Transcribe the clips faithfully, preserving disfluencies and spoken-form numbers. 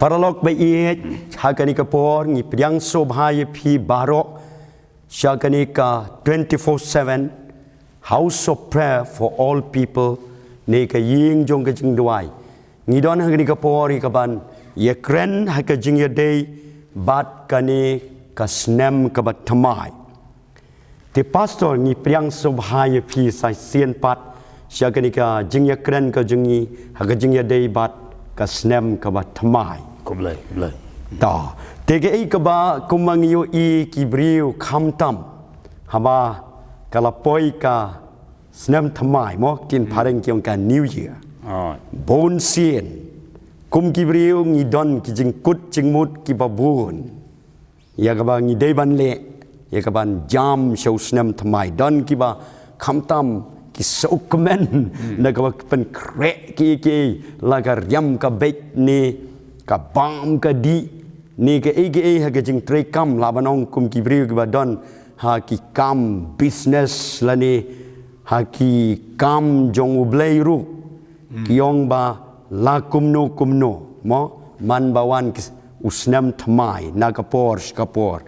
Paralok ba ïeit, ha kane ka por ngi pdiang sngewbha ïa phi baroh sha kane ka twenty-four seven House of Prayer for All People, ne ka ïing jong ka jingduwai. Ngi don ha kane ka por ïa kaban ïakren ha ka jingïadei bad kane ka snem kaba thymmai. Te Pastor, ngi pdiang sngewbha ïa phi sa shisien pat sha kane ka jingïakren ka jong ngi ha ka jingïadei bad ka snem kaba thymmai. Khublei, khublei. Ta, te kaei kaba kumba ngi ïohi ki briew khamtam haba ka la poi ka snem thymmai mo, kin phareng ki ong ka New Year. Bun sien kum ki briew ngi don ki jingkut jingmut kiba bun ïa kaba ngi dei ban leh, ïa kaban jam sha u snem thymmai. Don kiba khamtam ki sngewkmen na kaba pynkhreh ki ki la ka riam ka beit ne ka bam ka dih ne kaei kaei ha ka jingtrei kam, lah ban ong kum ki briew kiba don ha ki kam business lane ha ki kam jong U Blei ruh. Ki ong ba la kumno kumno mo, man ba wan ki s-, u snem thymmai na ka por sha ka por,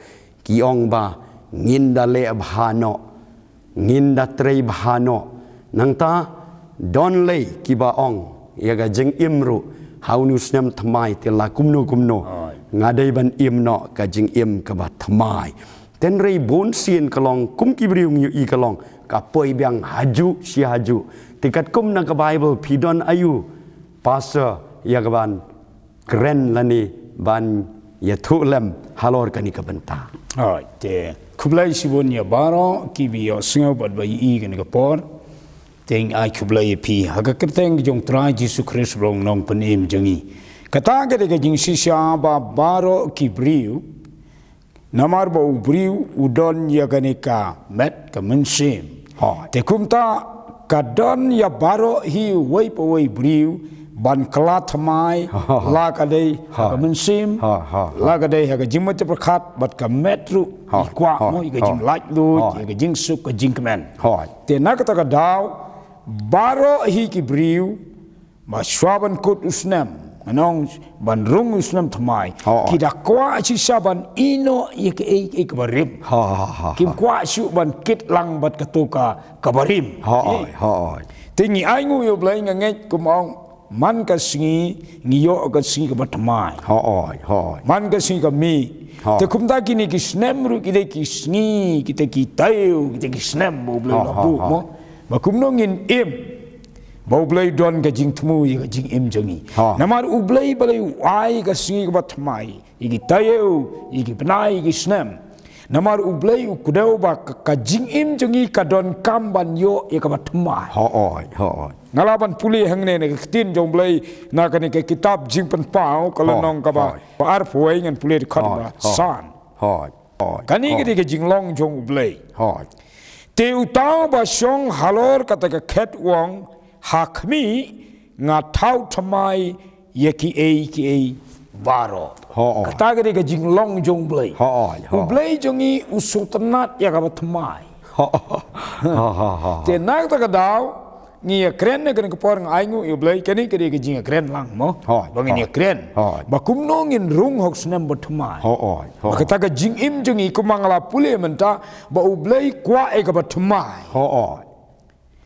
ki ong ba ngin da leh bha noh, ngin da trei bha noh. Nangta don lei kiba ong ïa ka jingim ruh, ha une u snem thymmai te la kumno kumno nga dei ban im noh ka jingim kaba thymmai. Tynrai bun sien ka long kum ki briew ngi ïohi ka long ka poi biang hajuh shi hajuh. Te katkum na ka Bible phi don aïu, Pastor, ïa kaban kren lane ban ïathuh lem halor kane ka bynta? Hooid, te khublei shibun ïa baroh kiba ïohsngew bad ba ïohi kane ka por. Te ngi ai khublei ïa phi ha ka kyrteng jong U Trai Jisu Khrist, U Nongpynim jong ngi. Kata ka dei ka jingshisha ba baroh ki briew, namar ba u briew u don ïa kane ka met ka mynsiem. Hooid. Te kumta ka don ïa baroh hi uwei pa uwei u briew ban kylla thymmai, la ka dei ha ka mynsiem, la ka dei ha ka jingmut jingpyrkhat bad ka met ruh, i kwah mo ïa ka jinglaitluid, ïa ka jingsuk, ka jingkmen. Hooid. Te na kata ka daw baroh hi ki briew ba shuwa ban kut u snem, ngan ong ban rung u snem thymmai, ki da kwah shisha ban ïeh noh ïa kaei kaei kaba rim. Kim kwah shuh ban kit lang bad kato ka, kaba rim. Hooid, hooid. Te ngi ainguh ïa U Blei, nga ngeit kum ong man ka sngi ngi ïoh ka sngi kaba thymmai. Hooid, hooid. Man ka sngi ka mih. Hooid. Te kumta kine ki snem ruh ki dei ki sngi, kita ki taïew, kita ki snem ba U Blei u la buh mo. Ba kumno ngin im, ba U Blei u don ka jingthmu ïa ka jingim jong ngi. Namar U Blei balei u ai ka sngi kaba thymmai, ïa ki taïew, ïa ki bnai, ïa ki snem? Namar U Blei u kdew ba ka, ka jingim jong ngi ka donkam ban ïoh ïa kaba thymmai. Hooid, hooid. Nga lah ban pule hangne na ka ktien jong U Blei na kane ka kitab Jingpynpaw ka lynnong kaba arphew wei, ngan pule dkhot ba san. Hooid, hooid. Kane ka dei ka jinglong jong U Blei. Hooid. Te uta uba shong halor kata ka khet u ong, ha khmih nga thaw thymmai ïa kiei kiei baroh. Hooid. Kata ka dei ka jinglong jong U Blei. Hooid, hooid. U Blei jong ngi u sngewtynnad ïa kaba thymmai. Hooid. Te na kata ka daw ngi ïakren na kane ka por, nga ainguh ïa U Blei, kane ka dei ka jingïakren lang mo. Hooid. Ba ngin ïakren. Hooid. Ba kumno ngin rung ha u snem ba thymmai. Hooid, hooid. Ba kata ka jingim jong ngi kumba nga la pule mynta, ba U Blei u kwah ïa kaba thymmai. Hooid.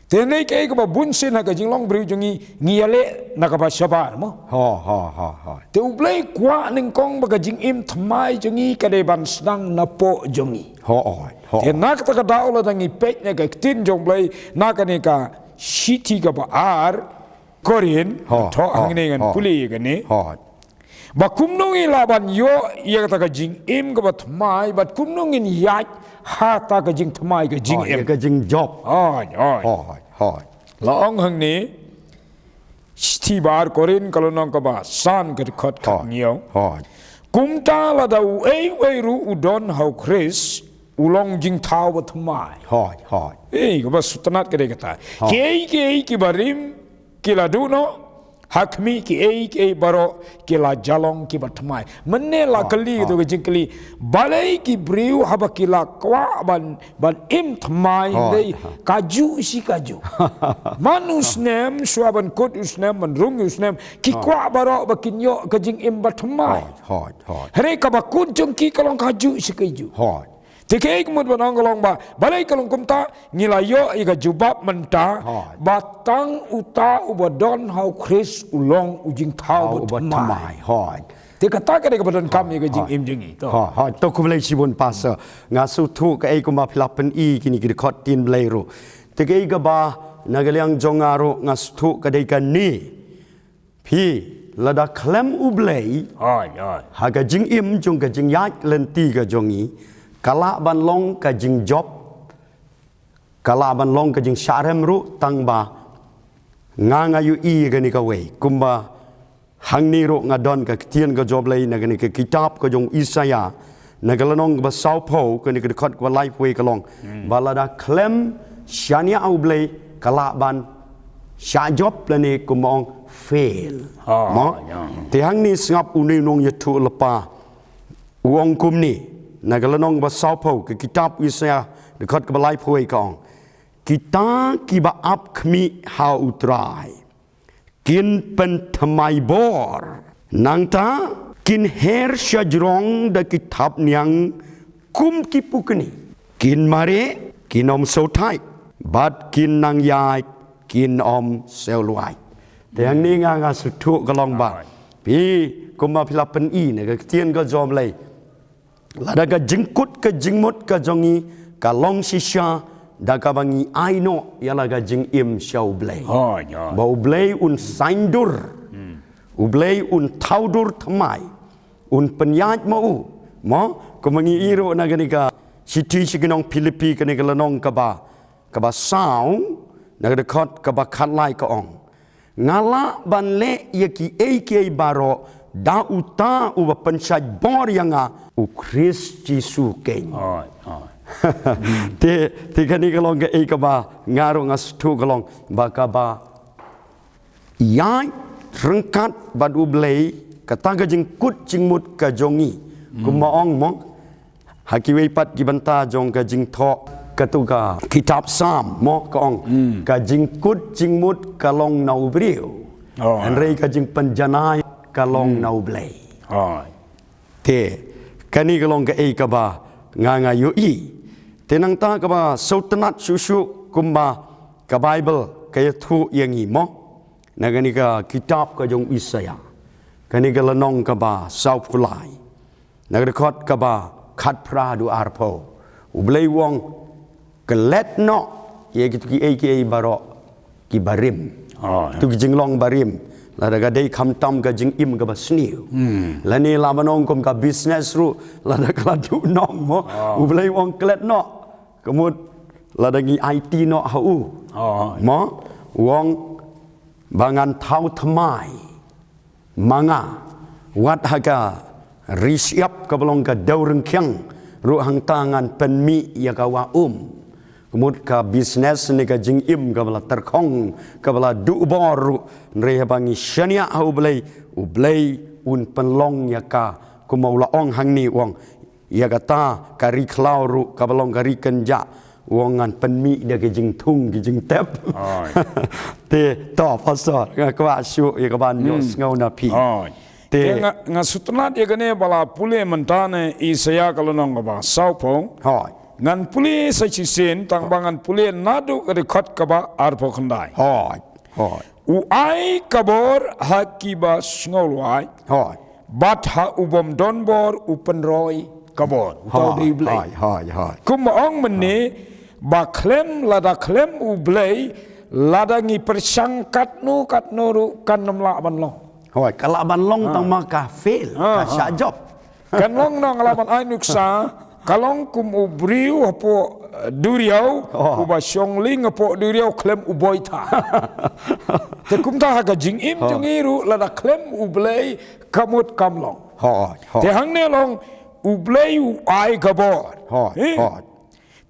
Te hynrei kaei kaba bun sien ha ka jinglong briew jong ngi, ngi ïaleh na kaba shabar mo. Hooid, hooid, hooid, hooid. Te U Blei u kwah nyngkong ba ka jingim thymmai jong ngi ka dei ban sdang napoh jong ngi. Hooid, hooid. Te na kata ka daw lada ngi peit na ka ktien jong U Blei na kane ka shithi kaba ar Korinth, hooid, thoh hangne, ngan pule ïa kane. Hooid. Ba kumno ngi lah ban ïoh ïa kata ka jingim kaba thymmai, bad kumno ngin ïaid ha kata ka jingthymmai ka jingim, ka jingjop. Hooid, hooid. Hooid, hooid. La ong hangne, shithi ba ar Korinth ka lynnong kaba san ka dkhot khathynñiew. Hooid. Kumta lada uei uei ruh u don ha U Khrist, u long jingthaw bathymmai. Hooid, hooid. Ei, kaba sngewtynnad ka dei kata. Hooid. Kiei kiei kiba rim ki la duh noh, Ha khmih kiei kiei baroh ki la jia long kiba thymmai. Mynne la kylli, to ka jingkylli. Balei ki briew haba ki la kwah ban, ban im thymmai, hooid, dei kajuh shi kajuh. Man u snem, shuwa ban kut u snem, ban rung u snem, ki kwah baroh ba kin ïoh ka jingim ba thymmai. Hooid, hooid. Hynrei kaba kut jong ki ka long kajuh shi kajuh. Hooid. Te kaei ka mut ban ong ka long ba, balei ka long kumta, ngi la ïoh ïa ka jubab mynta, hooid, ba tang uta uba don ha u Khrist u long u jingthaw uba thymmai. Hooid. Te kata ka dei kaba donkam ïa ka jingim jong ngi. To. Hooid, hooid. To khublei shibun Pastor. Nga sngewthuh kaei kumba phi la pyni kine ki dkhot ktien Blei ruh. Te kaei kaba na ka liang jong nga ruh nga sngewthuh ka dei kane. Phi, lada khlem U Blei, hooid, hooid, ha ka jingim jong ka jingïaid lynti ka jong ngi, ka lah ban long ka jingjop, ka lah ban long ka jingshah rem ruh, tang ba nga nga ïohi ïa kane kawei. Kumba hangne ruh nga don ka ktien ka jong U Blei na kane ka kitab ka jong u Isaiah, na ka lynnong kaba sawphew, kane ka dkhot kaba laiphew wei ka long. Hmm. Ba lada khlem shaniah U Blei ka lah ban shah jop lane kumba ong fail. Ah, mo? Ya. Te hangne sngap une u nongïathuhlypa u ong kumne, na ka lynnong kaba sawphew ka kitab u Isaiah, dkhot kaba laiphew wei ka ong. Kita kiba ap khmih ha U Trai kin pynthymmai bor. Nangta kin her shajrong da ki thapniang kum ki pukni. Kin mareh, kin ym sngewthait, bad kin nang ïaid, kin ym sngewlwait. Te hangne nga nga sngewthuh ka long ba, phi, kumba phi la pyni na ka ktien ka jong U Blei. Lada ka jingkut ka jingmut ka jong ngi ka long shisha da kaba ngi ai noh ïa la ka jingim sha U Blei. Hooid, hooid. Ba U Blei un saiñdur. Hmm. U Blei un thaw dur thymmai. Un pynïaid ma u. Mo, kumba ngi ïohi ruh na kane ka shithi sha ki nong Philippi kane ka lynnong kaba, kaba saw, na ka dkhot kaba khatlai ka ong. Nga lah ban leh ïa kiei kiei baroh da uta uba pynshait bor ïa nga, U Khrist Jisu keiñ. Hooid, hooid. Te, te kane ka long kaei kaba nga ruh nga sngewthuh ka long ba kaba ïaid ryngkat bad U Blei, kata ka jingkut jingmut ka jong ngi. Hmm. Kumba ong mo, ha kiwei pat ki bynta jong ka jingthoh, kato ka kitab Salm mo ka ong. Hmm. Ka jingkut jingmut ka long na u briew. Oh. Hynrei ka jingpynjanai ka long, hmm, na U Blei. Oh. Te kane ka long kaei kaba nga nga ïohi. Te nangta kaba sngewtynnat shuh shuh kumba ka Baibl ka ïathuh ïa ngi mo. Na kane ka kitab ka jong u Isaiah. Kane ka lynnong kaba sawphew lai. Na ka dkhot kaba khatphra haduh arphew. U Blei u ong klet noh ïa kito kiei kiei baroh kiba rim. Oh, ya. Kito ki jinglong barim. Lada ka dei khamtam ka jingim kaba sniew. Hmm. Lane lah ban ong kum ka business ruh, lada ka la duhnong mo. Oh. U Blei u ong klet noh. Ka mut lada ngi aiti noh ha u. Oh. Mo, u ong ba ngan thaw thymmai ma nga, wat ha ka ri shyiap kaba long ka dewryngkhiang ruh hangta ngan pynmih ïa ka wah um. Ka mut ka business ne ka jingim kaba la tyrkhong, kaba la duh bor ruh, hynrei haba ngi shaniah ha U Blei, U Blei un pynlong ïa ka, kumba u la ong hangne u ong, ïa kata ka ri khlaw ruh kaba long ka ri kynjah, u ong ngan pynmih da ka jingthung ka jingtep. Oi. Te to, Pastor, nga kwah shuh ïa ka ban ïoh, hmm, sngew na phi. Oi. Te, te nga, nga sngewtynnat ïa kane ba la pule mynta na Isaiah ka lynnong kaba sawphew. Oi. Ngan pule sa shisien, tang ba ngan pule naduh ka dkhot kaba arphew khyndai. Oi. Oi. U ai ka bor ha kiba sngewlwait. Oi. Bad ha u bym don bor u pynroi ka bor. Uta u dei U Blei. Oi, oi, oi. Kumba ong mynne, ba khlem, lada khlem U Blei, lada ngi pyrshang katno katno ruh kan ym lah ban long. Oi, ka lah ban long, ah, tang ma ka fail, ah, ka, ah, shah jop. Kan long noh, nga lah ban ai nuksa, ka long kum u briew hapoh, eh, duriaw, oh, uba shong lieng hapoh duriaw khlem u boitha. Te kumta ha ka jingim, oh, jong ngi ruh lada khlem U Blei ka mut kam long. Oh, oh. Te hangne long U Blei u ai ka bor. Oh, eh? Oh.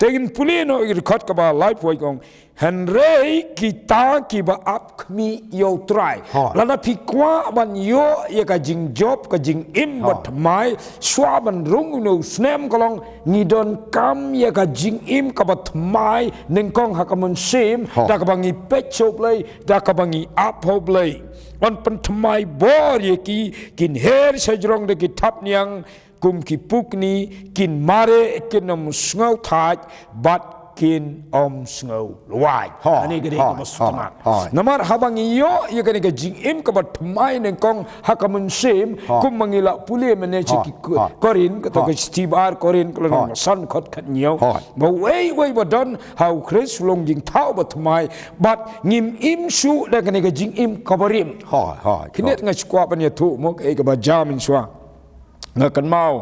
Te ngin pule noh ïa ka dkhot kaba laiphew, ka ong, hynrei kita kiba ap khmih ïa U Trai. Hooid. Lada phi kwah ban ïoh ïa ka jingjop, ka jingim ba, hooid, thymmai, shuwa ban rung une u snem, ka long, ngi donkam ïa ka jingim kaba thymmai nyngkong ha ka mynsiem, hooid, da kaba ngi peit sha U Blei, da kaba ngi ap ha U Blei. Un pynthymmai bor ïa ki, kin her shajrong da ki thapniang kum ki pukni, kin mareh, kin ym sngewthait, bad kin ym sngewlwait. Hooid, kane ka dei, hooid, kaba sngewtynnat, hooid. Namar haba ngi ïoh ïa kane ka jingim kaba thymmai nyngkong ha ka mynsiem, hooid, kum ma ngi la pule mynne sha, hooid, ki Ko-, hooid, Korinth, kato ka, hooid, shithi ba ar Korinth, ka lynnong, hooid, ba san, dkhot khathynñiew, hooid, ba uwei uwei ba don ha U Khrist u long jingthaw ba thymmai, bad ngim im shuh da kane ka jingim kaba rim. Hooid, hooid, hooid. Khyndiat nga shu kwah ban ïathuh mo kaei kaba jia mynshuwa. Nga kynmaw,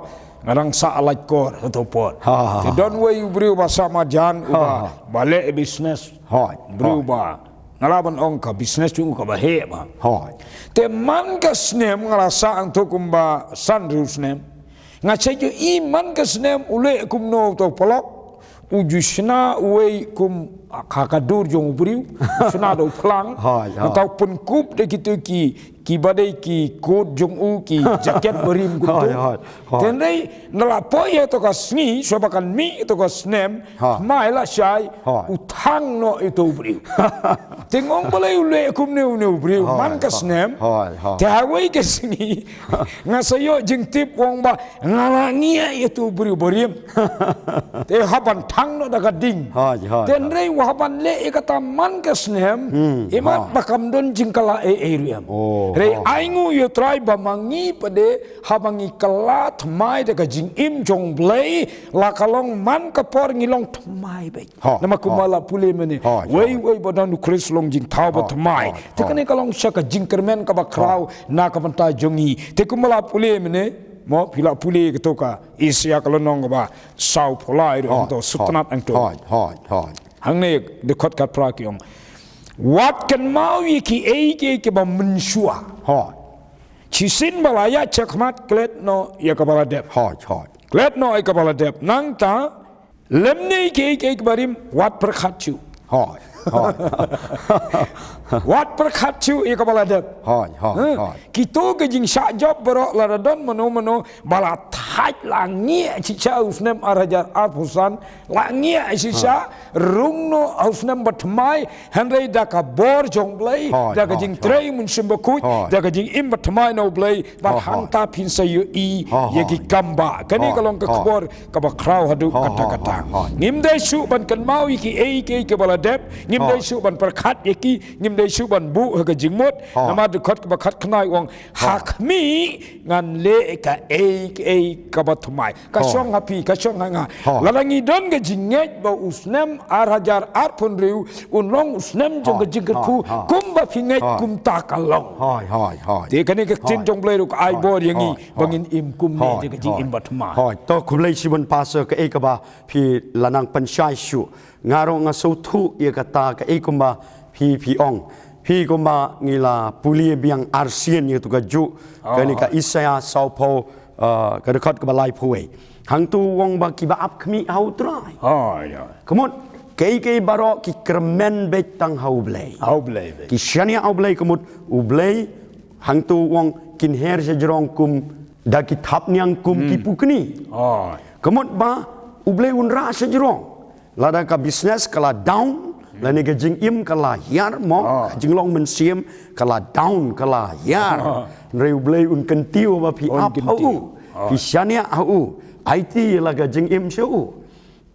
nga dang sah lait kor, kato por. Ha, ha, ha. Te don uwei u briew ba sah marjan, uba, ha, ha, ba leh business. Hooid, briew, hooid, ba, nga lah ban ong ka business jong u kaba heh bha. Hooid. Te man ka snem nga la sah hangto kumba san hynriew snem. Nga sa ju i man ka snem u leh kumno uto u paralok. U ju shna uwei kum ha ka dur jong u briew. Shna da u phlang. Hooid, hooid. Nangta u pynkup da kito ki, kiba dei ki coat jong u, ki jacket barim kumto. Hooid, hooid, hooid. Hynrei, na la poi ïa kato ka sngi, shuwa ba kan mih kato ka snem, hooid, thymmai lashai, hooid, u thang noh ïa uto u briew. Te nga ong balei u leh kumne une u briew, hooid, man ka, hooid, snem. Hooid, hooid. Te ha kawei ka sngi, nga sa ïoh jingtip, u ong ba, nga la ngiah ïa uto u briew barim. Te hap ban thang noh da ka ding. Hooid, hooid, hooid. Te hynrei haba leh ïa kata man ka snem, hmm, imat, hooid, ba kam don jingkylla ei ei ruh em. Oh, hynrei, hooid, ai nguh ïa U Trai ba ma ngi pat de, haba ngi kylla thymmai da ka jingim jong U Blei, la ka long man ka por ngi long thymmai beit. Hooid, namar kumba, hooid, la pule mynne, hooid, uwei, hooid, uwei ba don U Khrist u long jingthaw ba, hooid, thymmai. Hooid, te, hooid, kane ka long sa ka jingkyrmen kaba khraw, hooid, na ka bynta jong ngi. Te kumba la pule mynne, mo, phi la pule kato ka Isaïah ka lynnong kaba sawphew lai ruh, hooid, hangto, hooid, sngewtynnat hangto. Hooid, hooid, hooid. Hangne dkhot khatphra ki ong, wat kynmaw ïa kiei kiei kiba mynshuwa. Hooid. Shisien ba la ïaid shakhmat, klet noh ïa kaba la dep. Hooid, hooid. Klet noh ïa kaba la dep. Nangta, lymne ïa kiei kiei kiba rim, wat pyrkhat shuh. Hooid, hooid. Wat pyrkhat shuh ïa kaba la dep. Hooid, hooid, hooid. Kito ki jingshah jop baroh, lada don mano mano ba la thait, la ngiah shisha u snem ar hajar arphew san, la ngiah shisha, hooid, rung noh u snem ba thymmai, hynrei da ka bor jong U Blei, hooid, da ka, hooid, jingtrei, hooid, Mynsiem Bakhuid, hooid, da ka jingim ba thymmai na U Blei, bad, hooid, hooid, hangta phin sa ïohi, hooid, ïa ki, hooid, kam ba. Kane, hooid, ka long ka, hooid, khubor kaba khraw haduh, hooid, katta, hooid, katta, hooid, hooid. Ngim dei shuh ban kynmaw ïa kiei kiei kiba la dep, ngim dei, hooid, shuh ban pyrkhat ïa ki, ngim dei shuh ban buh ha ka jingmut, hooid, namar dkhot kaba khatkhyndai u ong, hooid, ha khmih ngan leh kaei kaei kaba thymmai. Ka, hooid, shong ha phi, ka shong ha nga. Hooid. Lada ngi don ka jingngeit ba u snem ar hajar arphew hynriew un long u snem jong ka, hooid, jingkyrkhu, hooid, hooid, kumba phi ngeit, hooid, kumta ka long. Hooid, hooid, hooid. Te kane ka ktien, hooid, jong U Blei ruh ka ai, hooid, bor ïa ngi, hooid, ba, hooid, ngin im kumne, hooid, da ka jingim, hooid, ba thymmai. Hooid. To khublei shibun Pastor, kaei kaba phi la nang pynshai shuh. Nga ruh nga sngewthuh ïa kata, kaei kumba phi, phi ong. Phi, kumba ngi la pule biang arsien ïa kato kajuh. Oh. Kane ka Isaïah sawphew, uh, ka dkhot kaba laiphew wei. Hangto u ong ba kiba ap khmih ha U Trai. Oh, ïa. Ka mut, kiei kiei baroh ki kyrmen beit tang ha U Blei. Ha U Blei beit. Ki shaniah ha U Blei, ka mut U Blei, hangto u ong kin her shajrong kum da ki thapniang kum, hmm, ki pukni. Oh. Ka mut ba U Blei un rah shajrong. Lada ka business ka la down, hmm, lane ka jingim ka la hiar mo, oh, ka jinglong mynsiem ka la down, ka la hiar. Oh. Hynrei U Blei un kyntiew ba phi, un ap ha, kyntiew, u, oh, phi shaniah ha u, aiti ïa la ka jingim sha u.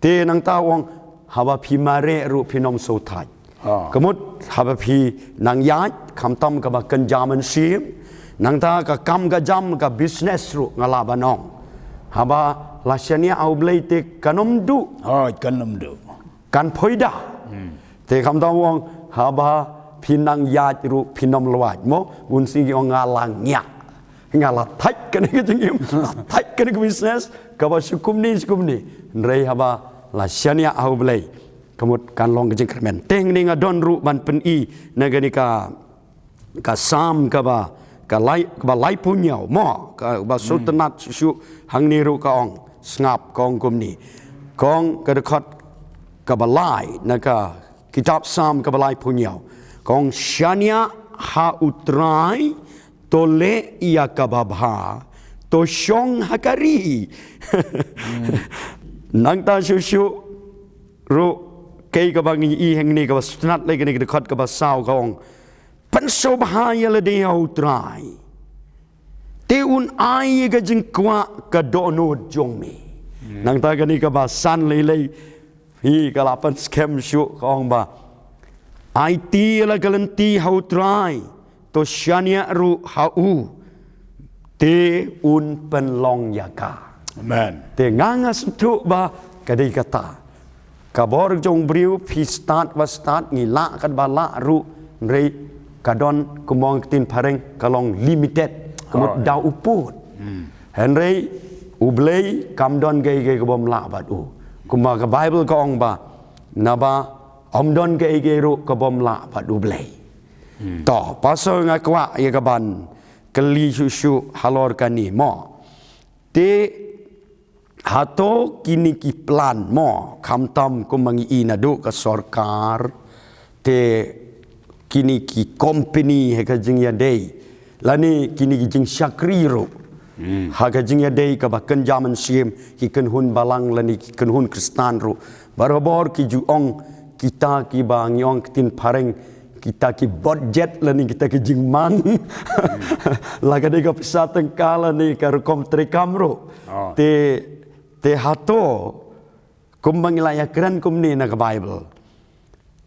Te nangta u ong, haba phi mareh ruh phin ym sngewthait. Ah. Ka mut, haba phi nang ïaid, khamtam kaba kynja mynsiem, nangta ka kam ka jam ka business ruh nga lah ban ong. Haba la shaniah ha U Blei te kan ym duh. Ah, kan ym duh. Kan phoida. Hmm. Te khamtam u ong, haba phi nang ïaid ruh phin ym lwait mo, un sngew ong nga la ngiah. Nga la thait kane ka jingim, la thait kane ka business, kaba shu kumne shu kumne. Hynrei haba la shaniah ha U Blei, ka mut kan long ka jingkyrmen. Te hangne nga don ruh ban pyni na kane ka, ka Salm kaba, ka lai, kaba laiphew hynñiew mo, kaba, hmm, sngewtynnat shuh shuh. Hangne ruh ka ong, sngap, ka ong kumne. Ka ong ka dkhot kaba lai, na ka kitab Salm kaba laiphew hynñiew. Ka ong, shaniah ha U Trai, to leh ïa kaba bha, to shong ha ka ri. Nangta shuh shuh ruh, kaei kaba ngi ïohi hangne kaba sngewtynnat lei, kane ka dkhot kaba saw ka ong, pynsngewbha ïa lade ha U Trai, te un ai ïa ka jingkwah ka dohnud jong me. Nangta kane kaba san lei lei, hi ka la pynskhem shuh, ka ong ba, aiti ïa la ka lynti ha U Trai, to shaniah ruh ha u, te un pynlong ïa ka. Amen. Te nga nga sngewthuh ba ka dei kata. Ka bor jong briew, phi stad ba stad, ngi lah kat ba lah ruh, hynrei ka don, kumba ong ktien phareng, ka long limited, ka mut da u pud. Hynrei U Blei kam don kaei kaei ka bym lah bad u. Kumba ka Baibl ka ong ba, naba ym don kaei kaei ruh ka bym lah bad U Blei. To, pasal nga kwah ïa ka ban kylli shuh shuh halor kane mo. Te hato kine ki plan mo, khamtam kumba ngi ïohi naduh ka sorkar, te kine ki company ha ka jingïadei, lane kine ki jingshakri ruh ha ka jingïadei kaba kynja mynsiem, ki kynhun balang lane ki kynhun Khristan ruh. Barabor ki ju ong, kita kiba ngi ong ktien phareng, kita ki budget lane kita ki jingmang. La ka dei ka pisa tyngka lane ka rukom treikam ruh. Te, te hato, kumba ngi la ïakren kumne na ka Baibl,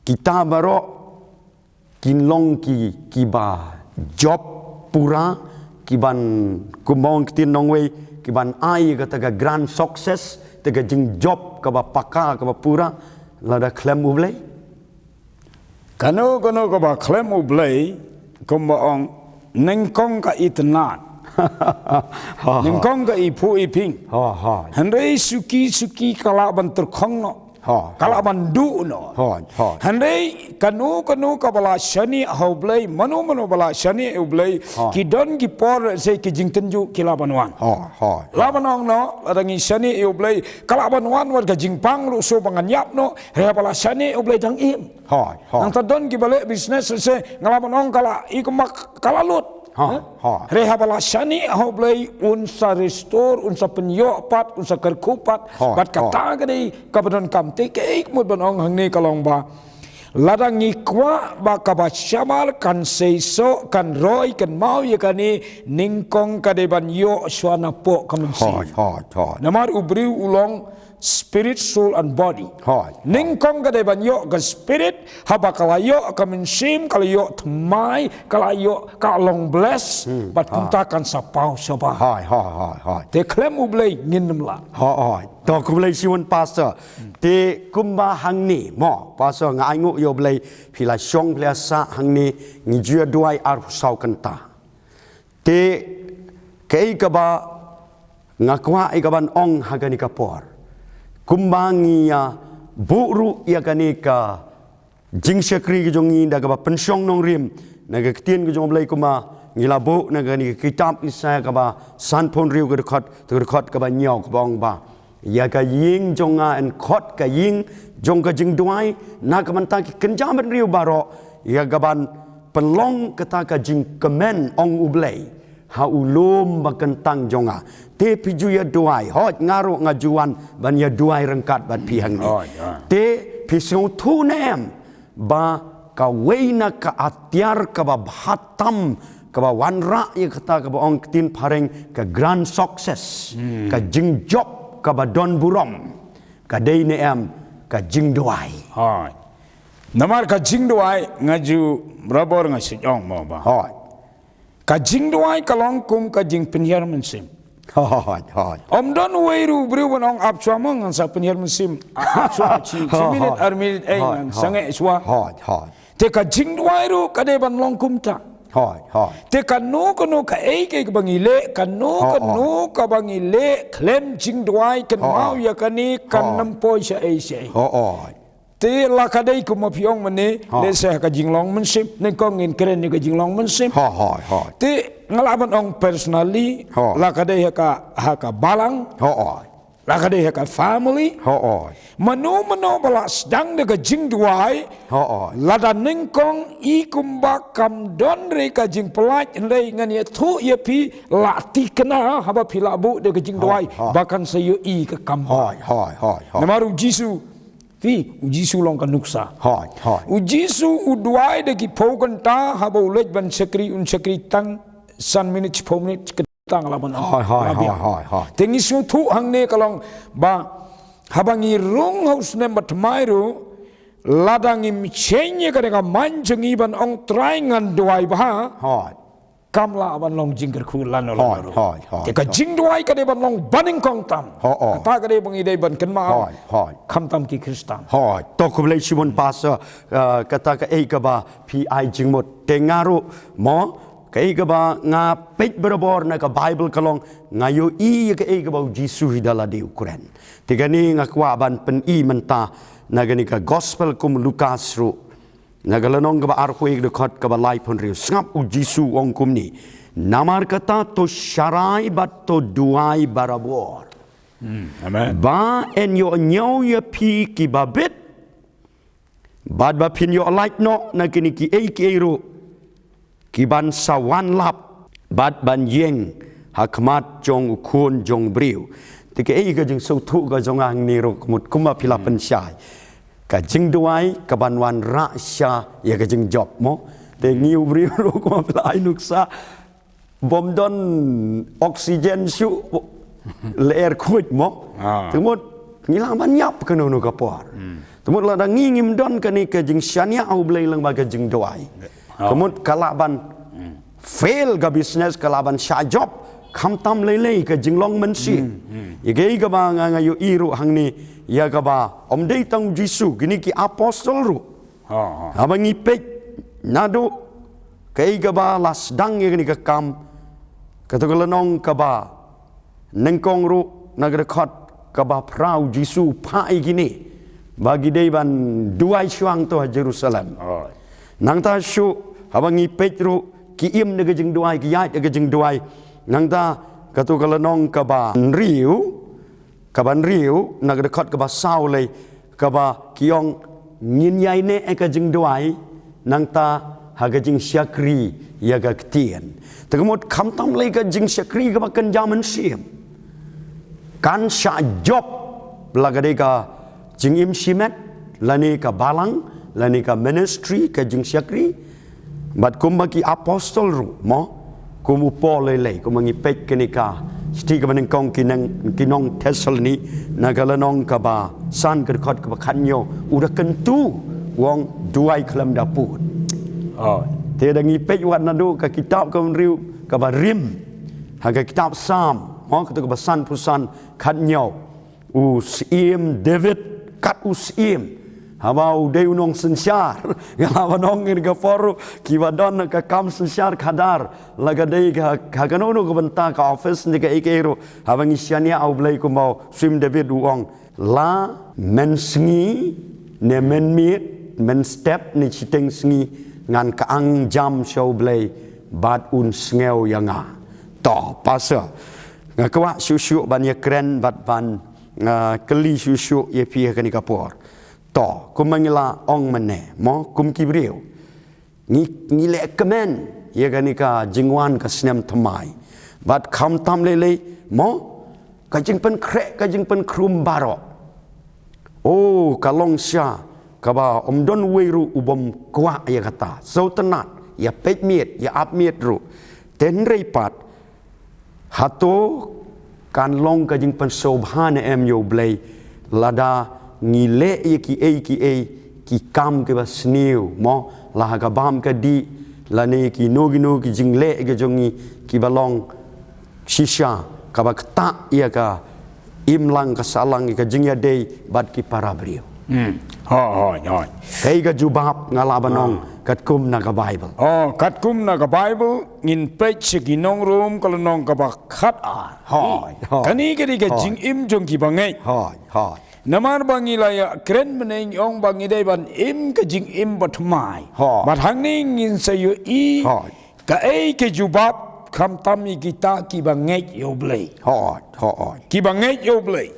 kita baroh kin long ki, kiba jop pura, kiban, kumba ong ktien nongwei, kiban ai kata ka grand success, kata ka jingjop kaba paka, kaba pura, lada khlem U Blei? Kano kano kaba khlem U Blei, kumba ong, nyngkong ka itynnad. Nyngkong ka iphuh iphieng. Hynrei suki suki ka lah ban tyrkhong noh. Ka lah ban duh noh. Hynrei kano kano kaba la shaniah ha U Blei, mano mano ba la shaniah ha U Blei, ki don ki por se ki jingtynjuh ki lah ban wan. Lah ban ong noh, lada ngi shaniah ha U Blei, ka lah ban wan wat ka jingpang ruh shuh ba ngan ïap noh, hynrei haba la shaniah ha U Blei dang im. Nangta don kiba leh business se, nga lah ban ong ka la, i kumba ka la lut. Hynrei haba la shaniah ha U Blei un sa restore, un sa pynïoh pat, un sa kyrkhu pat. Bad kata ka dei kaba donkam. Te kaei ka mut ban ong hangne ka long ba, lada ngi kwah ba kaba shabar kan seisoh, kan roi, kan maw ïa kane, nyngkong ka dei ban ïoh shuwa napoh ka mynsiem. Namar u briew u long spirit, soul and body. Nyngkong ka dei ban ïoh ka spirit, haba ka la ïoh ka mynsiem, ka la ïoh thymmai, ka la ïoh, ka long bless, bad kumta kan sa paw shabar. Te khlem U Blei ngin ym lah. To, khublei shibun pastor. Te kumba hangne mo, pastor, nga ainguh ïa U Blei, phi la shong, phi la sah hangne, ngi ju ïa duwai arphew saw kynta. Te kaei kaba nga kwah ïa kaban ong ha kane ka por, kumba ngi ïa buh ruh ïa kane ka jingshakri ka jong ngi da kaba pynshong nongrim na ka ktien ka jong U Blei, kumba ngi la buh na kane ka kitab Isaïah kaba sanphew hynriew, ka dkhot, ka dkhot kaba hynñiew, kaba ong ba, ïa ka ïing jong nga yn khot ka ïing jong ka jingduwai, na ka bynta ki kynja bynriew baroh, ïa kaban pynlong kata ka jingkmen, ong U Blei, ha u lum ba kyntang jong nga. Te phi ju ïa duwai, hooid, nga ruh nga ju wan ban ïa duwai ryngkat bad phi hangne. Te phi sngewthuh ne em ba kawei na ka atiar kaba bha tam kaba wanrah ïa kata kaba ong ktien phareng ka grand success, ka jingjop kaba don burom, ka dei ne em? Ka jingduwai. Namar ka jingduwai, nga ju, barabor nga shu ong mo ba, ka jingduwai ka long kum ka jingpynhiar mynsiem. Ym don uwei ruh u briew ban ong, ap shuwa mo, ngan sa pynhiar mynsiem. Ap shuwa, shi, shi minit, ar minit, eh, ngan sangeh shuwa. Te ka jingduwai ruh ka dei ban long kumta. Te kano kano kaei kaei kaba ngi leh, kano kano kaba ngi leh khlem jingduwai, kynmaw ïa kane, kan ym poi shaei shaei. Te la ka dei kumba phi ong mynne, lehse ha ka jinglong mynsiem, nyngkong ngin kren ïa ka jinglong mynsiem. Te nga lah ban ong personally, la ka dei ha ka, ha ka balang. La ka dei ha ka family. Hooid. Mano mano ba la sdang da ka jingduwai. Hooid. Lada nyngkong i kumba kam don re ka jingpyllait hynrei ngan ïathuh ïa phi la thikna haba phi la buh da ka jingduwai. Hooid, hooid. Ba kan sa ïohi ka kam. Hooid, hooid, hooid, hooid. Namar u Jisu. Phi, u Jisu long ka nuksa. Hooid, hooid. U Jisu u duwai da ki phew kynta haba u leit ban shakri un shakri tang san minit, phew minit, tang la ban. Hooid, hooid, la biang. Hooid, hooid, hooid. Te ngi sngewthuh hangne ka long ba haba ngi rung ha u snem ba thymmai ruh, lada ngim change ïa ka dei ka mind jong ngi ban ong Trai ngan duwai bha. Hooid. Kam lah ban long jingkyrkhu lano lano ruh. Hooid, hooid, hooid. Te ka jingduwai ka dei ban long banyngkong tam. Hooid. Kata ka dei ba ngi dei ban kynmaw. Hooid, hooid. Khamtam ki Khristan. Hooid. To khublei shibun Pastor, uh, kata kaei kaba phi ai jingmut. Te nga ruh mo, kaei kaba nga peit barabor na ka Bible ka long, nga ïohi ïa kaei kaba u Jisu hi da lade u kren. Te kane nga kwah ban pyni mynta na kane ka Gospel kum u Lukas ruh. Na ka lynnong kaba arphew ïa ka dkhot kaba laiphew hynriew. Sngap u Jisu u ong kumne. Namar kata to sharai bad to duwai barabor. Hmm, amen. Ba yn ïoh ñiew ïa phi kiba bit. Bad ba phin ïoh lait noh na kine kiei kiei ruh. Ki ban sa wan lap bad ban ïeng ha khmat jong u Khun jong u briew. Te kaei ka jingsngewthuh ka jong nga hangne ruh ka mut kumba phi la pynshai. Ka jingduwai ka ban wanrah sha ïa ka jingjop mo. Te ngi u briew ruh kumba phi la ai nuksa. Bym don oxygen shuh, lyer khuid mo. Ah. Te mut ngi lah ban ïap kano kano ka por. Hmm. Te mut lada ngi ngim don kane ka jingshaniah ha u Blei lyngba ka jingduwai. Oh. Te mut ka lah ban fail ka business, ka lah ban shah jop, khamtam lei lei ka jinglong mynsiem. Hmm, hmm. Ïa kaei kaba nga, nga ïohi ruh hangne, ïa kaba ym dei tang u Jisu, kine ki apostol ruh. Ha, ha. Haba ngi peit naduh kaei kaba la sdang ïa kane ka kam, kato ka lynnong kaba nyngkong ruh na ka dkhot kaba phra u Jisu u phah ïa kine ba ki dei ban duwai shuwa to ha Jerusalem. Oh. Nangta shuh haba ngi peit ruh ki im da ka jingduwai, ki ïaid da ka jingduwai. Nangta kato ka lynnong kaba hynriew, kaba hynriew na ka dkhot kaba saw lei, kaba ki ong ngin ïaineh ïa ka jingduwai nangta ha ka jingshakri ïa ka ktien. Te ka mut khamtam lei ka jingshakri kaba kynja mynsiem. Kan shah jop la ka dei ka jingim shimet, lane ka balang, lane ka ministry, ka jingshakri. Bad kumba ki apostol ruh mo, kum u Paul lei lei, kumba ngi peit kane ka shithi kaba nyngkong ki nong, ki nong Thessaloni, na ka lynnong kaba san ka dkhot kaba khathynñiew, u da kyntu u ong duwai khlem da pud. Oh. Te da ngi peit wat naduh ka kitab kaba hynriew kaba rim ha ka kitab Salm mo, kato kaba sanphew san, khathynñiew. U Syiem David kat u syiem. Haba u dei u nongsynshar. Nga lah ban ong ïa ka por ruh kiba don ka kam synshar khadar. La ka dei ka, ka kano kano ka bynta, ka office ne kaei kaei ruh. Haba ngi shaniah ha u Blei kumba u Syiem David u ong. La mynsngi ne mynmiet, mynstep ne shiteng sngi ngan kyang jam sha u Blei bad un sngew ïa nga. To, Pastor. Nga kwah shuh shuh ban ïakren bad ban, ah, kylli shuh shuh ïa phi ha kane ka por. To, kumba ngi la ong mynne mo, kum ki briew. Ngi, ngi leh kmen ïa kane ka jingwan ka snem thymmai. Bad khamtam lei lei mo, ka jingpynkhreh, ka jingpynkhrum baroh. Oh, ka long sha kaba ym don uwei ruh u bym kwah ïa kata. Sngewtynnat, ïa peit miet, ïa ap miet ruh. Te hynrei pat, hato kan long ka jingpynsngewbha ne em ïa u Blei lada ngi leh ïa kiei kiei ki kam kiba sniew mo, la ha ka bam ka dih, lane kino kino ki jingleh ki jong ngi kiba long shisha kaba ktah ïa ka imlang ka sahlang, ïa ka jingïadei bad ki para briew. Hmm. Hooid, hooid, hooid. Kaei ka jubab nga lah ban ong katkum na ka Bible? Oh, katkum na ka Bible ngin peit sha ki nong Rom ka lynnong kaba khatar. Hooid, hooid. Kane ka dei ka jingim jong kiba ngeit. Hooid, hooid. Namar ba ngi la ïakren mynne ngi ong ba ngi dei ban im ka jingim bathymmai. Hooid. Bad hangne ngin sa ïohi. Hooid. Kaei ka jubab khamtam ïa kita kiba ngeit ïa u Blei. Hooid, hooid. Kiba ngeit ïa u Blei.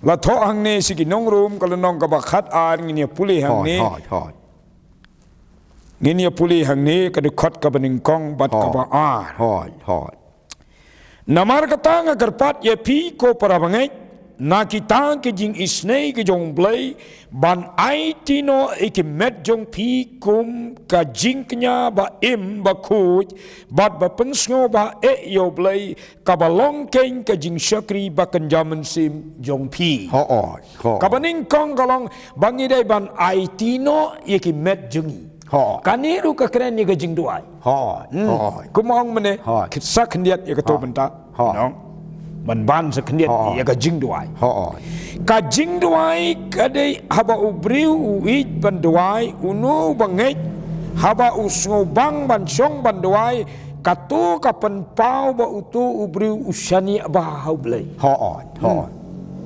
La thoh hangne sha ki nong Rom ka lynnong kaba khat ar, ngin ïa pule hangne. Hooid, hooid. Ngin ïa pule hangne ka dkhot kaba nyngkong bad kaba ar. Hooid, hooid. Namar kata nga kyrpad ïa phi ko para bangeit, na kita ki jingisynei ki jong U Blei, ban aiti noh ïa ki met jong phi kum ka jingkñia ba im ba khuid, bad ba pynsngew ba eh ïa U Blei, kaba long keiñ ka jingshakri ba kynja mynsiem jong phi. Hooid, hooid. Kaba nyngkong ka long ba ngi dei ban aiti noh ïa ki met jong ngi. Hooid. Kane ruh ka kren ïa ka jingduwai. Hooid, hooid. Kumba ong mynne, hooid, khit sa khyndiat ïa kato bynta. Hooid. Nong. Ban ban sa khyndiat ïa ka jingduwai. Hooid. Ka jingduwai ka dei haba u briew u ïeit ban duwai, uno uba ngeit, haba u sngewbang ban shong ban duwai, kato ka pynpaw ba uto u briew u shaniah bha ha U Blei. Hooid, hooid.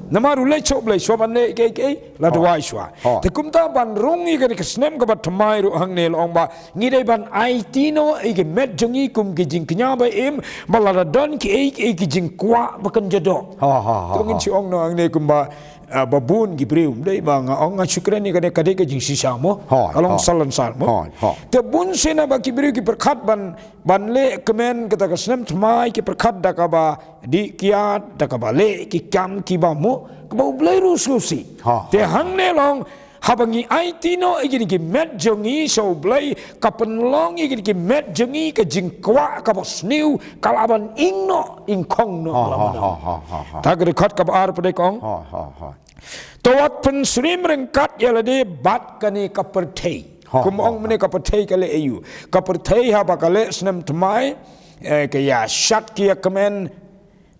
Namar u leit sha U Blei shuwa ban leh kiei kiei, la duwai shuwa. Hooid. Te kumta ban rung ïa kane ka snem kaba thymmai ruh hangne la ong ba ngi dei ban aiti noh ïa ki met jong ngi kum ki jingkñia ba im, ba lada don kiei kiei ki jingkwah ba kynja doh. Hooid, hooid, hooid. To ngin shu ong noh hangne kumba, ah, ba bun ki briew, ym dei ba nga ong, nga shu kren ïa kane ka dei ka jingshisha mo. Hooid, hooid. Ka long salonsar mo. Hooid, hooid. Te bun sien ba ki briew ki pyrkhat ban, ban leh kmen kata ka snem thymmai, ki pyrkhat da kaba dih kiad, da kaba leh ki kam kiba mo, kaba U Blei ruh u sngewsih. Hooid. Te hangne la ong, haba ngi aiti noh ïa kine ki met jong ngi sha U Blei, ka pynlong ïa kine ki met jong ngi ka jingkwah kaba sniew, ka lah ban ing noh, ingkhong noh, ka lah ban ing. Hooid, hooid, hooid, hooid. Ta ka dkhot kaba ar pat ka ong. Hooid, hooid, hooid. To wat pynsyriem ryngkat ïa lade bad kane ka pyrthei. Hooid, hooid, hooid. Kumba ong mynne ka pyrthei ka leh aïu. Ka pyrthei haba ka leh snem thymmai, eh, ka ïa shat ki ïa kmen,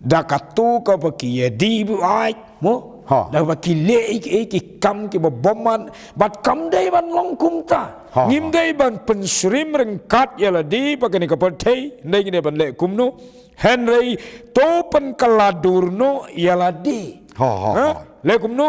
da kato kaba ki ïa dih buaid, mo? Hooid. Da kaba ki leh ïa ki, ïa ki kam kiba bymman, bad kam dei ban long kumta. Hooid. Ngim dei ban pynsyriem ryngkat ïa lade bad kane ka pyrthei, ym dei ngi dei ban leh kumno. Hynrei to pynkylla dur noh ïa lade. Hooid, hooid, hooid. Leh kumno?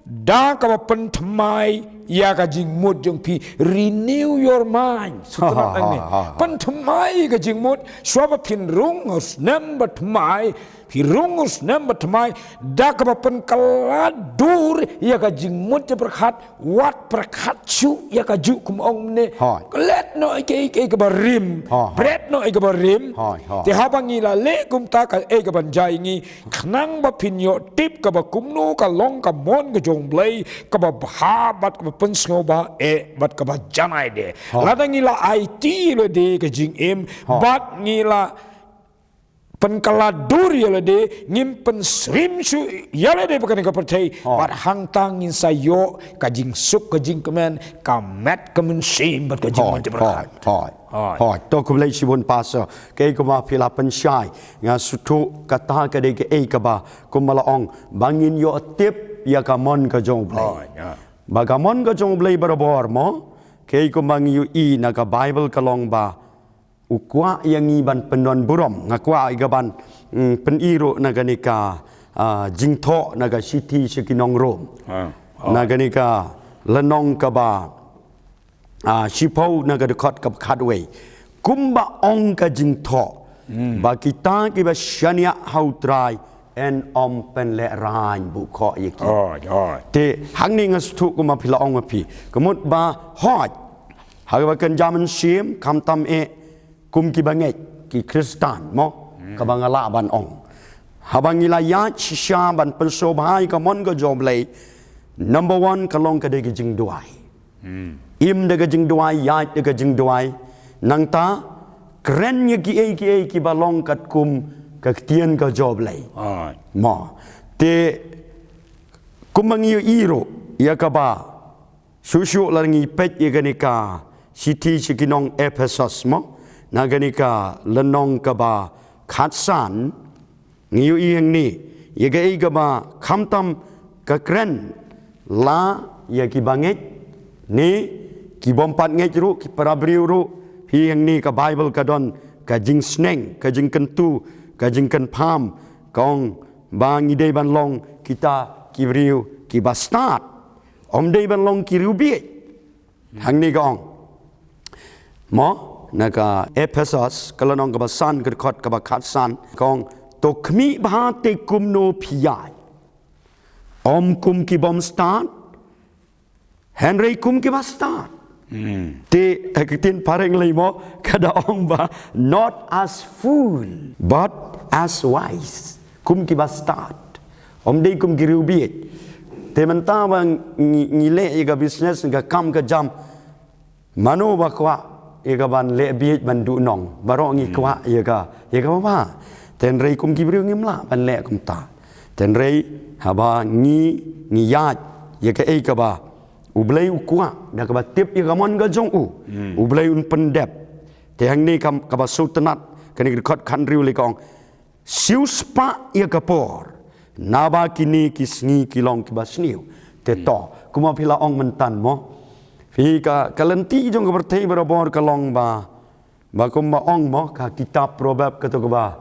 Da kaba pynthymmai ïa ka jingmut jong phi, renew your mind. Sngewtynnat hangne. Pynthymmai ïa ka jingmut, shuwa ba phin rung ha u snem ba thymmai, phi rung ha u snem ba thymmai, da kaba pynkylla dur ïa ka jingmut jingpyrkhat, wat pyrkhat shuh ïa kajuh kumba ong mynne. Hooid. Klet noh ïa kaei kaei kaba rim. Hooid. Bret noh ïa kaba rim. Hooid, hooid. Te haba ngi la leh kumta kaei kaban jia ïa ngi, khnang ba phin ïoh tip kaba kumno ka long ka mon ka jong U Blei, kaba bha bad kaba pynsngewbha eh bad kaba janai de. Hooid. Lada ngi la aiti ïa lade ka jingim, hooid, bad ngi la pynkylla dur ïa lade, ngim pynsyriem shuh ïa lade bad kane ka pyrthei, hooid, bad hangta ngin sa ïoh ka jingsuk ka jingkmen, ka met ka mynsiem bad ka jingmut jingpyrkhat. Hooid, hooid. Hooid. Hooid. To khublei shibun Pastor. Kaei kumba phi la pynshai, nga sngewthuh kata ka dei kaei kaba kumba la ong ba ngin ïoh tip ïa ka mon ka jong U Blei. Hooid, ïa. Ba ka mon ka jong U Blei barabor mo. Kaei kumba ngi ïohi na ka Bible ka long ba u kwah ïa ngi ban pyndonburom. Nga kwah ïa ka ban, mm, pyni ruh na kane ka, ah, jingthoh na ka shithi sha ki nong Rom. Ah, ah. Na kane ka lynnong kaba, ah, shiphew na ka dkhot kaba khatwei. Kumba ong ka jingthoh, hmm, ba kita kiba shaniah ha U Trai yn ym pynlehraiñ bun khoh ïa ki. Hooid, hooid. Te hangne nga sngewthuh kumba phi la ong ma phi. Ka mut ba hooid. Ha kaba kynja mynsiem, khamtam eh kum kiba ngeit, ki Khristan, mo? Hmm. Kaba nga lah ban ong. Haba ngi la ïaid shisha ban pynsngewbha ïa ka mon ka jong U Blei, number one ka long ka dei ka jingduwai. Hmm. Im da ka jingduwai, ïaid da ka jingduwai. Nangta, kren ïa kiei kiei kiba long katkum ka ktien ka jong U Blei. Hooid. Mo. Te, kumba ngi ïohi ruh, ïa kaba shuh shuh lada ngi peit ïa kane ka shithi sha ki nong Ephesos mo, na kane ka lynnong kaba khatsan, ngi ïohi hangne ïa kaei kaba khamtam ka kren la ïa kiba ngeit ne ki bym pat ngeit ruh, ki para briew ruh. Phi, hangne ka Bible ka don ka jingsneng, ka jingkyntu, ka jingkynpham, ka ong ba ngi dei ban long kita ki briew kiba stad. Ym dei ban long ki riewbieit. Hangne ka ong. Mo, na ka Ephesos, ka lynnong kaba san, ka dkhot kaba khatsan, ka ong, to khmih bha te kumno phi ïaid. Ym kum ki bym stad, hynrei kum ki ba stad. Te ha ka ktien phareng lei mo, ka da ong ba, not as fool, but as wise. Kum ki ba stad. Ym dei kum ki riewbieit. Te mynta ba ngi, ngi leh ïa ka business, ka kam ka jam, mano ba kwah ïa ka ban leh bieit ban duhnong? Baroh ngi kwah ïa ka, ïa ka ba bha. Te hynrei kum ki briew ngim lah ban leh kumta. Te hynrei haba ngi, ngi ïaid ïa kaei kaba U Blei u kwah, da kaba tip ïa ka mon ka jong u, U Blei un pyndep. Te hangne kam, kaba sngewtynnat, kane ka dkhot khathynriew lei ka ong, siewspah ïa ka por, naba kine ki sngi ki long kiba sniew. Te to, kumba phi la ong mynta mo, phi, ka, ka lynti jong ka pyrthei barabor ka long ba, ba kumba ong mo, ka kitab Proverb kato kaba,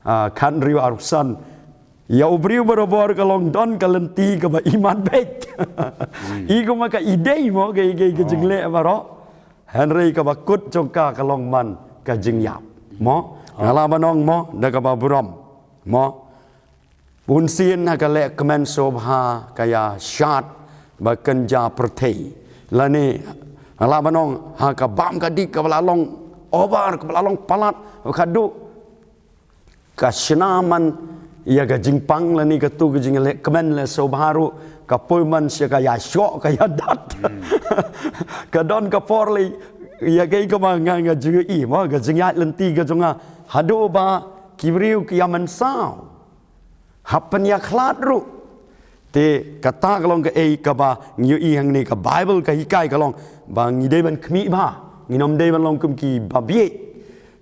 ah, khathynriew arphew san, ïa u briew barabor ka long don ka lynti kaba imat beit. I kumba ka idei mo, ka, ka, ka jingleh baroh. Hynrei kaba kut jong ka ka long man ka jingïap. Mo? Nga lah ban ong mo, da kaba burom. Mo? Bunsien ha ka lehkmen sngewbha ka ïa shad ba kynja pyrthei. Lane, nga lah ban ong, ha ka bam ka dih kaba la long over, kaba la long palat, ka duh ka shna man ïa ka jingpang lane kato ka jinglehkmen leh sngewbha ruh, ka poi man sha ka ïa shoh, ka ïa dat. Ka don ka por lei, ïa kaei kaba nga, nga ju ïohi mo, ka jingïaid lynti ka jong nga, haduh ba ki briew ki ïa mynsaw, hap pynïakhlad ruh. Te kata ka long kaei kaba ngi ïohi hangne, ka Baibl ka hikai ka long ba ngi dei ban khmih bha, ngin ym dei ban long kum ki babieit,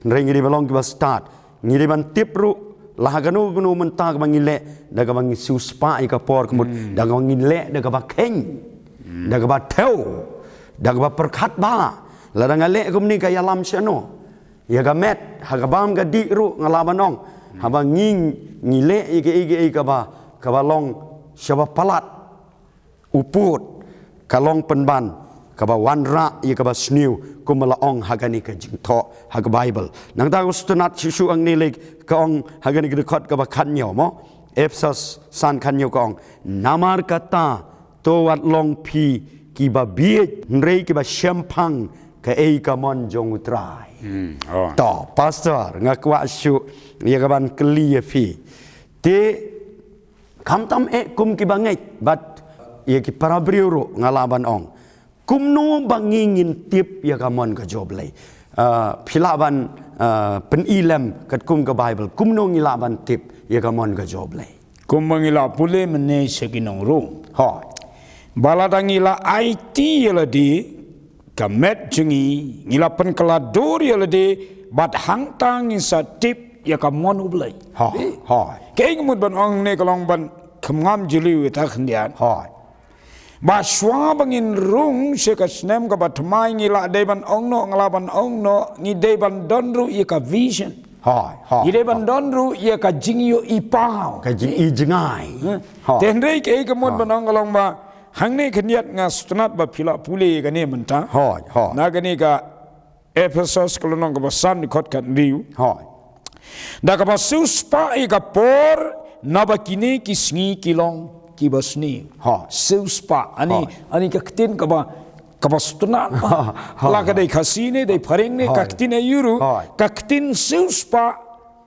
hynrei ngi dei ban long kiba stad. Ngi dei ban tip ruh, la ha kano kano mynta kaba ngi leh, da kaba ngi siewspah ïa ka por, ka mut, da kaba ngi leh da kaba kheiñ, da kaba thew, da kaba pyrkhat bha. Lada nga leh kumne ka ïalam shano ïa ka met, ha ka bam ka dih ruh, nga lah ban ong, haba ngi, ngi leh ïa kaei kaei kaba, kaba long shaba palat, u pud, ka long pynban kaba wanrah ïa kaba sniew, kumba la ong ha kane ka jingthoh ha ka Baibl. Nangta ka sngewtynnat shuh shuh hangne lei ka ong ha kane ka dkhot kaba khathynñiew mo, Ephesos san khathynñiew ka ong, namar kata, to wat long phi kiba bieit, hynrei kiba shemphang kaei ka mon jong U Trai. To, Pastor, nga kwah shuh ïa ka ban kylli ïa phi. Te khamtam eh kum kiba ngeit, bad ïa ki para briew ruh nga lah ban ong, kumno ba ngi ngin tip ïa ka mon ka jong U Blei? Ah, phi lah ban, ah, pyni lem katkum ka Baibl, kumno ngi lah ban tip ïa ka mon ka jong U Blei? Kumba ngi la pule mynne sha ki nong Rom. Hooid. Ba lada ngi la aiti ïa lade, ka met jong ngi, ngi la pynkylla dur ïa lade, bad hangta ngin sa tip ïa ka mon U Blei. Hooid, hooid. Kaei nga mut ban ong hangne ka long ban kham ngam jylliew ïa ta khyndiat. Hooid. Ba shuwa ba ngin rung sha ka snem kaba thymmai ngi la dei ban ong noh, nga lah ban ong noh, ngi dei ban don ruh ïa ka vision. Hooid, hooid. Ngi dei ban don ruh ïa ka jingïohi paw. Ka jingïohi jngai. Hooid. Te hynrei kaei ka mut ban ong ka long ba hangne khyndiat nga sngewtynnat ba phi la pule ïa kane mynta. Hooid, hooid. Na kane ka Ephesos ka lynnong kaba san dkhot khathynriew. Hooid. Da kaba siewspah ïa ka por, naba kine ki sngi ki long kiba sniew. Hooid. Siewspah, ani, ani ka ktien kaba, kaba sngewtynnat bha. Hooid. La ka dei Khasi ne, dei phareng ne, ka ktien aïu ruh, ka ktien siewspah,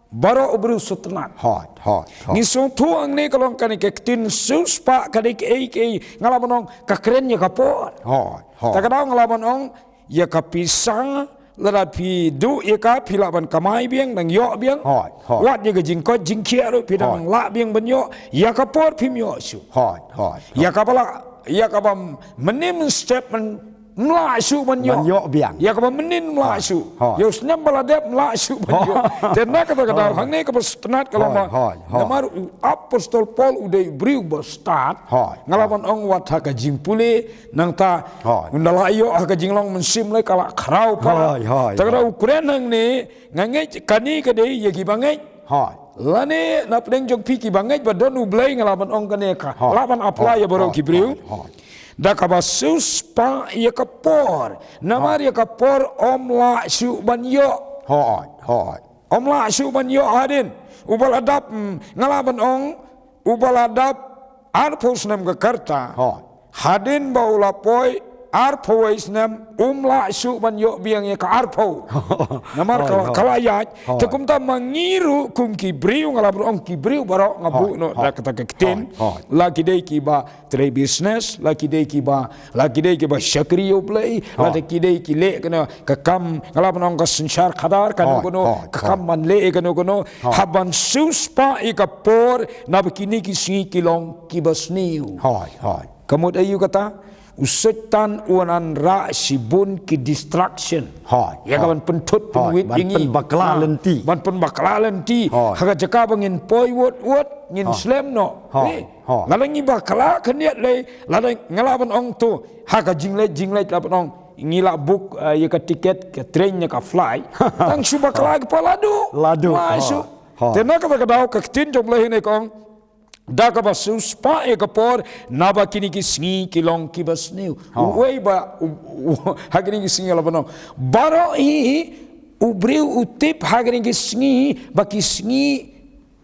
baroh u briew sngewtynnat. Hooid, hooid, hooid. Ngi sngewthuh hangne ka long kane ka ktien siewspah ka dei kaei kaei, nga lah ban ong ka kren ïa ka por. Hooid, hooid. Ta ka daw nga lah ban ong ïa ka pisa, lada phi duh ïa ka phi lah ban kamai biang, nang ïoh biang. Hooid, hooid. Wat ïa ka jingkoit jingkhiah ruh phi dang lah biang ban ïoh, ïa ka por phim ïoh shuh. Hooid, hooid, hooid. Ïa kaba la, ïa kaba mynnin mynstep man ym lah shuh ban ïoh. Ban ïoh biang. Ïa kaba mynnin ym lah shuh. Hooid. Ïa u snem ba la dep ym lah shuh ban ïoh. Te na kata ka daw hangne kaba sngewtynnat ka long ba, hooid, hooid, namar u apostol Paul u dei u briew ba stad. Hooid. Nga lah ban ong wat ha ka jingpule, nangta, hooid, ynda la ïoh ha ka jinglong mynsiem lei ka la khraw palat. Hooid, hooid. Ta ka daw u kren hangne, nga ngeit kane ka dei ïa kiba ngeit. Hooid. Lane na pdeng jong phi kiba ngeit ba don U Blei, nga lah ban ong kane ka, hooid, lah ban apply ïa baroh ki briew. Hooid, hooid. Da kaba siewspah ïa ka por, namar ïa ka por ym lah shuh ban ïoh. Hooid, hooid. Ym lah shuh ban ïoh hadien. Uba la dap, mm, nga lah ban ong, uba la dap arphew snem ka rta. Hooid. Hadien ba u la poi arphew wei snem, um lah shuh ban ïoh biang ïa ka arphew. Namar ka, hooid, ka la ïaid. Hooid. Te kumta ma ngi ruh kum ki briew, nga lah ban ong ki briew baroh, nga buh noh da kata ka ktien. Hooid. La ki dei kiba trei business, la ki dei kiba, la ki dei kiba shakri ïa U Blei, la ki dei ki leh kano ka kam, nga lah ban ong ka synshar khadar kano kano, ka kam ban leh kano kano, hooid, hap ban siewspah ïa ka por, naba kine ki sngi ki long kiba sniew. Hooid, hooid. Ka mut aïu kata? U Soitan u wanrah shibun ki distraction. Hooid, ïa ka ban pynthut pynwit ïa ngi. Ban pynbakla lynti. Ban pynbakla lynti. Hooid. Ha ka jaka ba ngin poi wut wut, ngin slem noh. Hooid. Eh, hooid, lada ngi bakla khyndiat lei, lada nga lah ban ong to, ha ka jingleit jingleit lah ban ong, ngi lah book, eh, ïa ka tiket, ka train ne ka flight. Tang shu bakla ki pa la duh. La duh. Hooid. Te na kata ka daw ka ktien jong U Blei hangne ka ong, da kaba siewspah ïa ka por, naba kine ki sngi ki long kiba sniew. Hooid. Uei ba, u, u, ha kine ki sngi lah ban ong. Baroh hi, u briew u tip ha kine ki sngi, ba ki sngi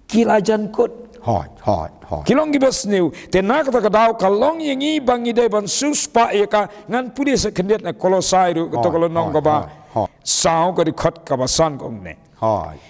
ki la jan kut. Hooid, hooid, hooid. Ki long kiba sniew. Te na kata ka daw ka long ïa ngi ba ngi dei ban siewspah ïa ka, ngan pule sa khyndiat na Kolosai ruh, kato ka lynnong kaba saw ka dkhot kaba san ka ong ne. Hooid.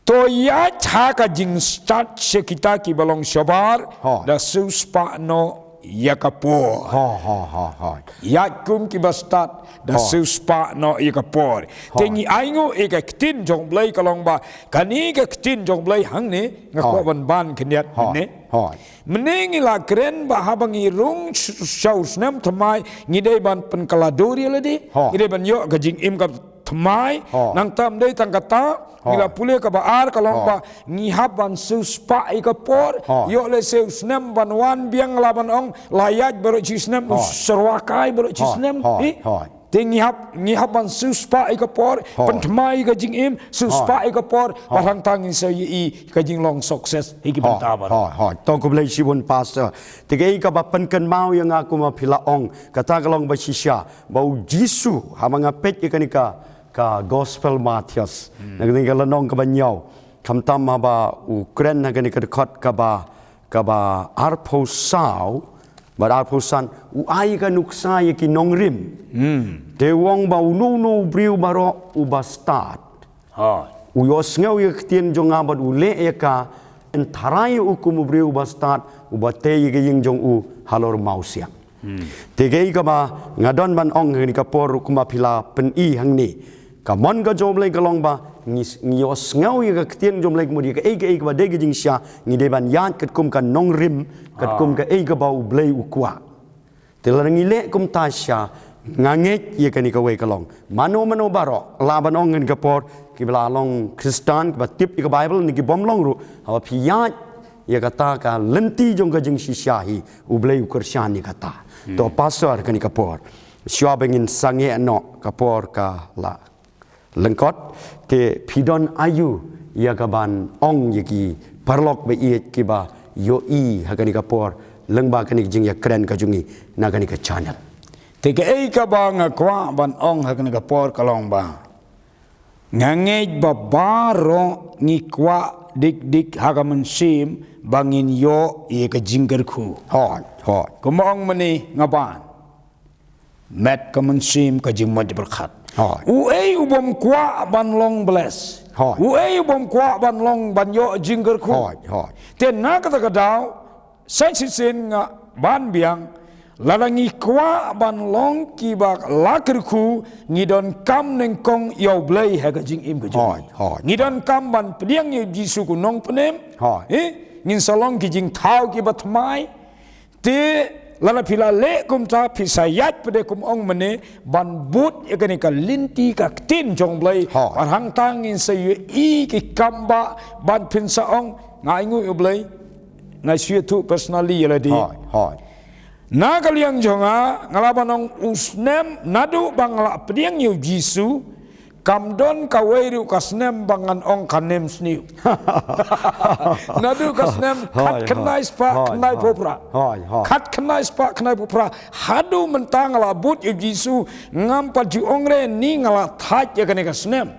To ïaid ha ka jingstad sha kita kiba long shabar, hooid, da siewspah noh ïa ka por. Hooid, hooid, hooid, hooid. Ïaid kum kiba stad, da siewspah noh ïa ka por. Te ngi ainguh ïa ka ktien jong U Blei ka long ba, kane ka ktien jong U Blei hangne, nga kwah ban ban khyndiat mynne. Hooid. Mynne ngi la kren ba haba ngi rung sh-, sha u snem thymmai, ngi dei ban pynkylla dur ïa lade. Hooid. Ngi dei ban ïoh ka jingim ka thymmai. Hooid. Nangta ym dei tang kata, ngi la pule kaba ar ka long ba ngi hap ban siewspah ïa ka por. Hooid. Ïoh lehse u snem ban wan biang lah ban ong, la ïaid baroh shi snem, u syrwa kai baroh shi snem. Hooid. Te ngi hap, ngi hap ban siewspah ïa ka por, pynthymmai ïa ka jingim, siewspah ïa ka por, bad hangta ngin sa ïohi ka jinglong success hi ki bynta baroh. Hooid, hooid. To khublei shibun Pastor. Te kaei kaba pynkynmaw ïa nga kumba phi la ong, kata ka long ba shisha ba U Jisu, haba nga peit ïa kane ka, ka Gospel Mathaios, na kane ka lynnong kaba hynñiew, khamtam haba u kren ha kane ka dkhot kaba, kaba arphew saw bad arphew san, u ai ka nuksa ïa ki nongrim. Te u ong ba uno uno u briew baroh uba stad, hooid, u ïohsngew ïa ka ktien jong nga bad u leh ïa ka, yn tharai ïa u kum u briew uba stad, uba tei ïa ka ïing jong u halor mawsiang. Te kaei kaba nga don ban ong ha kane ka por ruh kumba phi la pyni hangne, ka mon ka jong U Blei ka long ba ngi, ngi ïohsngew ïa ka ktien jong U Blei, ka mut ïa kaei kaei kaba dei ka jingshisha, ngi dei ban ïaid katkum ka nongrim, katkum kaei kaba U Blei u kwah. Te lada ngi leh kumta shisha, nga ngeit ïa kane kawei ka long, mano mano baroh, lah ban ong ha kane ka por, kiba la long Khristan, kiba tip ïa ka Baibl, ne ki bym long ruh, haba phi ïaid ïa kata ka lynti jong ka jingshisha hi, U Blei u kyrshan ïa kata. To Pastor, ha kane ka por, shuwa ba ngin sangeh noh, ka por ka la lyngkot, te phi don aïu ïa kaban ong ïa ki paralok ba ïeit kiba ïohi ha kane ka por lyngba kane ka jingïakren ka jong ngi na kane ka channel? Te kaei kaba nga kwah ban ong ha kane ka por ka long ba nga ngeit ba baroh ngi kwah dik dik ha ka mynsiem ba ngin ïoh ïa ka jingkyrkhu. Hooid, hooid. Kumba ong mynne nga ban met ka mynsiem ka jingmut jingpyrkhat. Hooid. Uei u bym kwah ban long bless? Hooid. Uei u bym kwah ban long ban ïoh jingkyrkhu? Hooid, hooid. Te na kata ka daw, sa shisien nga ban biang, lada ngi kwah ban long kiba la kyrkhu, ngi donkam nyngkong ïa U Blei ha ka jingim ka jong ngi. Hooid, hooid. Ngi donkam ban pdiang ïa U Jisu kum u nongpynim. Hooid. Eh, ngin sa long ki jingthaw kiba thymmai. Te lada phi la leh kumta, phi sa ïaid pat de kum ong mynne, ban bud ïa kane ka lynti ka ktien jong U Blei. Hooid. Bad hangta ngin sa ïohi ki kam ba, ban phin sa ong, nga ainguh ïa U Blei, nga shu ïathuh personally ïa lade. Hooid, hooid. Na ka liang jong nga, nga lah ban ong u snem naduh ba nga la pdiang ïa U Jisu, kam don kawei ruh ka snem ba ngan ong ka nem sniew. Naduh ka snem khatkhyndai spah khyndaiphew phra. Hooid, hooid. Khatkhyndai spah khyndaiphew phra. Haduh mynta nga la bud ïa U Jisu, ngam pat ju ong re ni nga la thait ïa kane ka snem.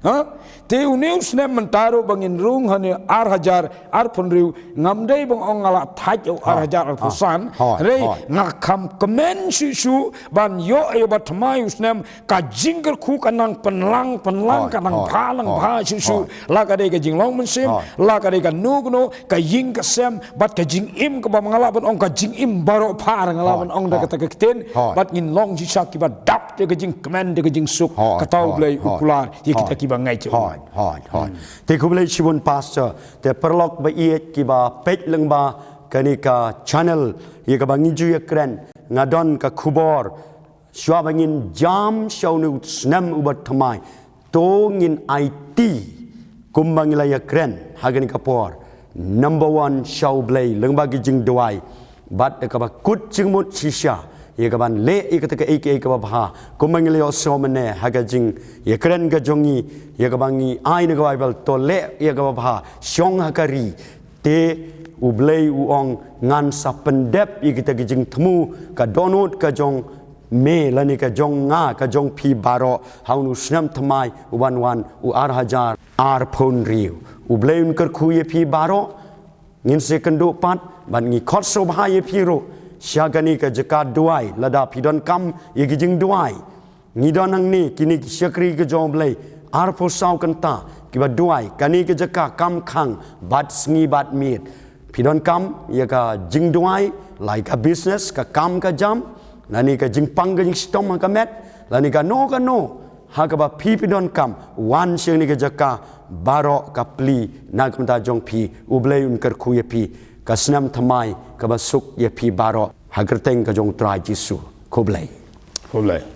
Ha? Te une u snem mynta ruh ba ngin rung ha une u ar hajar arphew hynriew, ngam dei ba nga ong nga la thait ïa u ar hajar arphew san. Hooid, hooid. Hynrei nga kham kmen shuh shuh ban ïoh ïa u ba thymmai u snem, ka jingkyrkhu ka nang pynlang pynlang, ka nang bha nang bha shuh shuh. La ka dei ka jinglong mynsiem, la ka dei kano kano, ka ïing ka sem, bad ka jingim kaba nga lah ban ong ka jingim baroh phar, nga lah ban ong da kata ka ktien. Bad ngin long shisha kiba dap da ka jingkmen da ka jingsuk. Kata U Blei u kular ïa kita kiba ngeit ïa u. Hooid, hooid, hooid. Te khublei shibun Pastor, te paralok ba ïeit kiba peit lyngba kane ka channel ïa kaba ngi ju ïakren, nga don ka khubor, shuwa ba ngin jam sha une u snem uba thymmai, to ngin aiti kumba ngi la ïakren ha kane ka por. Number one, sha U Blei lyngba ki jingduwai, bad da kaba kut jingmut shisha ïa kaban leh ïa kata kaei kaei kaba bha. Kumba ngi la ïohsngew mynne ha ka jingïakren ka jong ngi, ïa kaba ngi ai na ka Baibl, to leh ïa kaba bha, shong ha ka ri. Te U Blei u ong, ngan sa pyndep ïa kita ki jingthmu, ka dohnud ka jong me lane ka jong nga, ka jong phi baroh, ha une u snem thymmai uban wan, u ar hajar arphew hynriew. U Blei un kyrkhu ïa phi baroh. Ngin sa ïakynduh pat, bad ngi khot sngewbha ïa phi ruh sha kane ka jaka duwai, lada phi donkam ïa ki jingduwai. Ngi don hangne kine ki shakri ka jong U Blei arphew saw kynta kiba duwai, kane ka jaka kam khang bad sngi bad miet. Phi donkam ïa ka jingduwai, la ïa ka business, ka kam ka jam, lane ka jingpang ka jingshitom ha ka met, lane kano kano ha kaba phi phi donkam, wan sha kane ka jaka, baroh ka plie na ka bynta jong phi. U Blei un kyrkhu ïa phi, ka snem thymmai kaba suk ïa phi baroh, ha ka kyrteng ka jong U Trai Jisu. Khublei. Khublei.